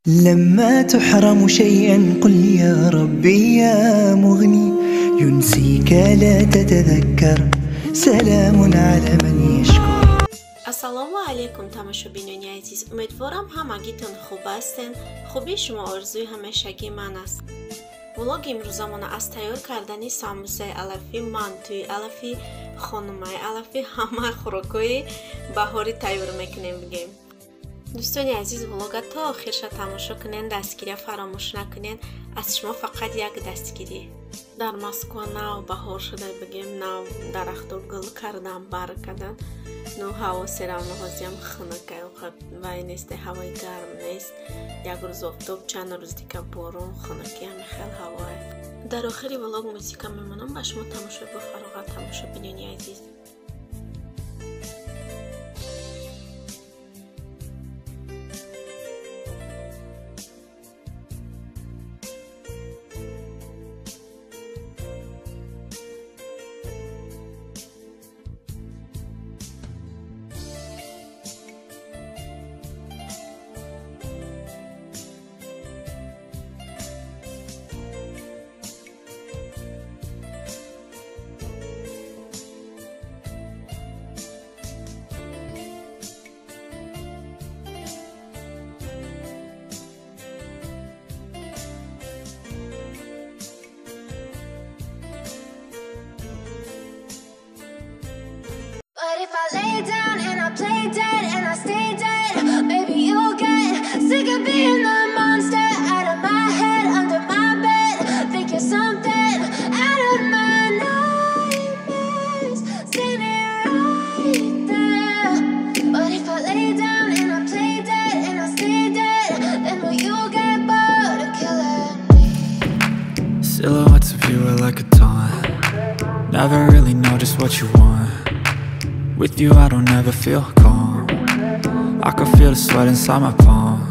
لما تحرم شيئا قل يا ربي يا مغني ينسيك لا تتذكر سلام على من يشكر. Ассалому алайкум, тамошобинони азиз. Умедворам, ҳамагитон хуб ҳастен. Хубии шумо орзуи ҳамешагии ман аст. Влоги имрӯзамона аз тайёр кардани самбусаи алафӣ, мантуи алафӣ, хонумаи алафӣ, ҳама хӯрокҳои баҳорӣ тайёр мекунем бигем. Дӯстони азиз, влога то охирша тамошо кунен, дастгирия фаромӯш накунен. Аз шумо фақат як дастгирӣ. Дар Москва нав баҳор шуда бигем, нав дарахто гул кардан, барг кардан. Ну ҳаво серавно ҳозиам хунука, вай нест, ҳавои гарм нест. Як рӯз офтоб, чанд рӯз дика борон, хунукӣ, ҳами хел ҳавое. Дар охири влог мусиқа мемонам, ба шумо тамошои бофароғат, тамошобинони азиз. But if I lay down and I play dead and I stay dead, maybe you'll get sick of being the monster. Out of my head, under my bed, think you're something out of my nightmares, standing right there. But if I lay down and I play dead and I stay dead, then will you get bored of killing me? Silhouettes of you are like a taunt. Never really know just what you want. With you I don't ever feel calm. I can feel the sweat inside my palms.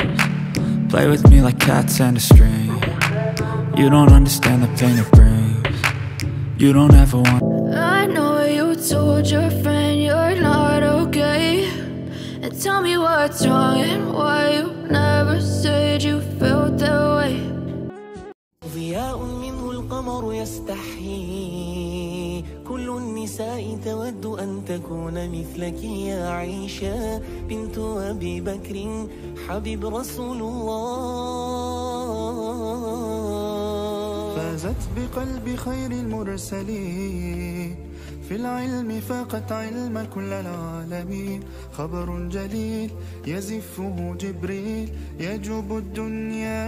Play with me like cats and a string. You don't understand the pain it brings. You don't ever want. I know you told your friend you're not okay, and tell me what's wrong and why you never said you felt that way. ضياء منه القمر يستحيي، كل النساء تود أن تكون مثلك يا عائشة بنت أبي بكر حبيب رسول الله. فازت بقلب خير المرسلين، في العلم فاقت علم كل العالمين. خبر جليل يزفه جبريل يجوب الدنيا.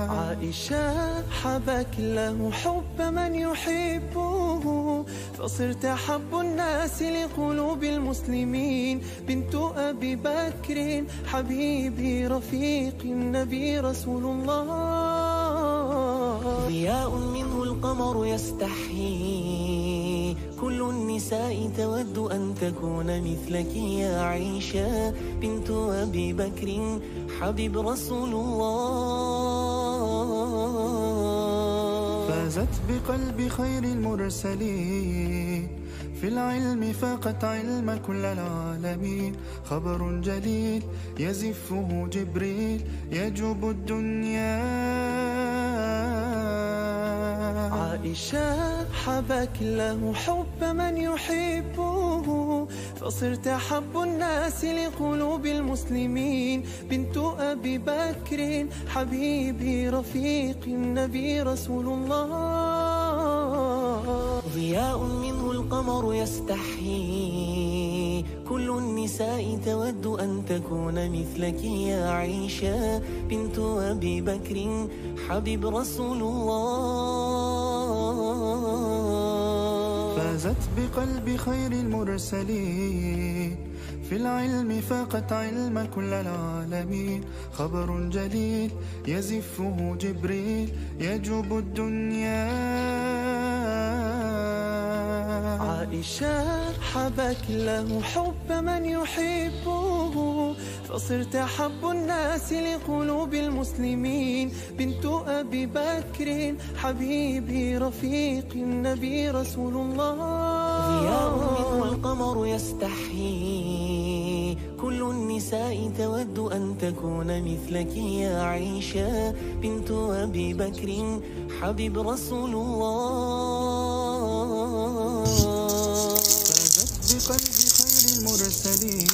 عائشة حبك له حب من يحبه، فصرت أحب الناس لقلوب المسلمين. بنت أبي بكر حبيبي رفيق النبي رسول الله. ضياء منه القمر يستحيي، كل النساء تود أن تكون مثلك يا عائشة بنت أبي بكر حبيب رسول الله. فازت بقلب خير المرسلين، في العلم فاقت علم كل العالمين. خبر جليل يزفه جبريل يجوب الدنيا. عائشة حبك له حب من يحبه، فصرت أحب الناس لقلوب المسلمين. بنت أبي بكر حبيبي رفيق النبي رسول الله. ضياء منه القمر يستحيي، كل النساء تود أن تكون مثلك يا عائشة بنت أبي بكر حبيب رسول الله. فازت بقلب خير المرسلين، في العلم فاقت علم كل العالمين. خبر جليل يزفه جبريل يجوب الدنيا. عائشة حبك له حب من يحبه، فصرت أحب الناس لقلوب المسلمين. بنت أبي بكر حبيبي رفيق النبي رسول الله. ضياء منه القمر يستحيي، كل النساء تود أن تكون مثلك يا عائشة بنت أبي بكر حبيب رسول الله. فازت بقلب خير المرسلين،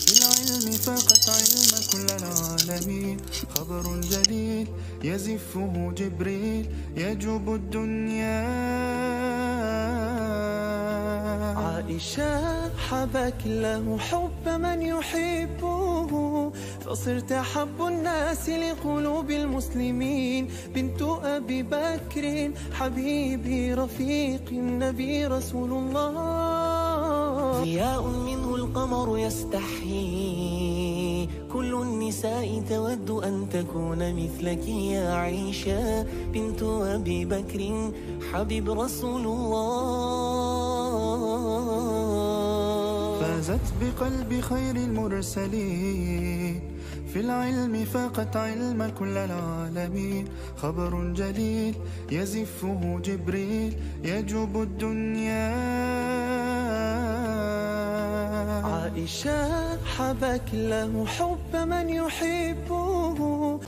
في العلم فاقت علم كل العالمين. خبر جليل يزفه جبريل يجوب الدنيا. عائشة حبك له حب من يحبه، فصرت أحب الناس لقلوب المسلمين. بنت أبي بكر حبيبي رفيق النبي رسول الله. ضياء منه القمر يستحيي، كل النساء تود أن تكون مثلك يا عائشة بنت أبي بكر حبيب رسول الله. فازت بقلب خير المرسلين، في العلم فاقت علم كل العالمين. خبر جليل يزفه جبريل يجوب الدنيا. عائشة حبك له حب من يحبه،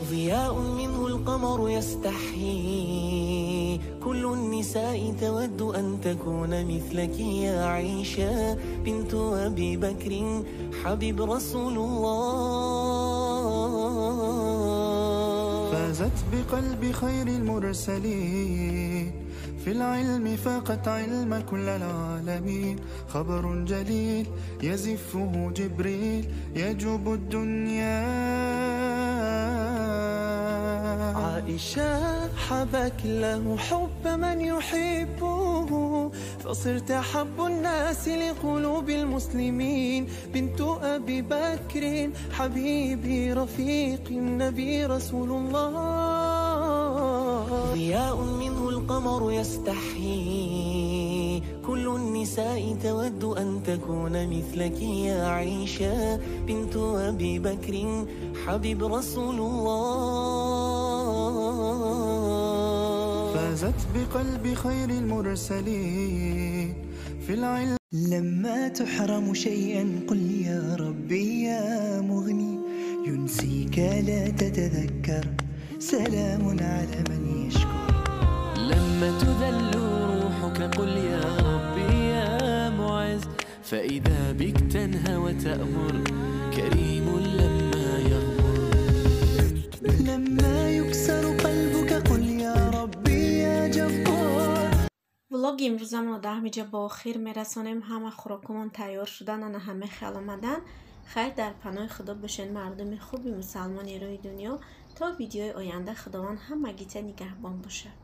ضياء منه القمر يستحيي، كل النساء تود أن تكون مثلك يا عائشة بنت أبي بكر حبيب رسول الله. فازت بقلب خير المرسلين، في العلم فاقت علم كل العالمين. خبر جليل يزفه جبريل يجوب الدنيا. عائشة حبك له حب من يحبه، فصرت أحب الناس لقلوب المسلمين. بنت أبي بكر حبيبي رفيق النبي رسول الله. ضياء منه القمر يستحيي، كل النساء تود أن تكون مثلك يا عائشة بنت أبي بكر حبيب رسول الله. فازت بقلب خير المرسلين، في العلم. لما تحرم شيئا قل يا ربي يا مغني، ينسيك لا تتذكر، سلام على من يشكر. لما تذل روحك قل يا ربي يا معز، فإذا بك تنهى وتأمر، كريم لما يغمر. لما يكسر قلبك قل يا ربي يا جبار. Влоги имрӯзамонро дар ҳамиҷа ба охир мерасонем. Ҳама хӯрокумон тайёр шудан, ана ҳама хел омадан. Хайр, дар паноҳи Худо бошед, мардуми хуби мусалмони рӯи дунё. То видеои оянда Худованд ҳамагита нигаҳбон бошад.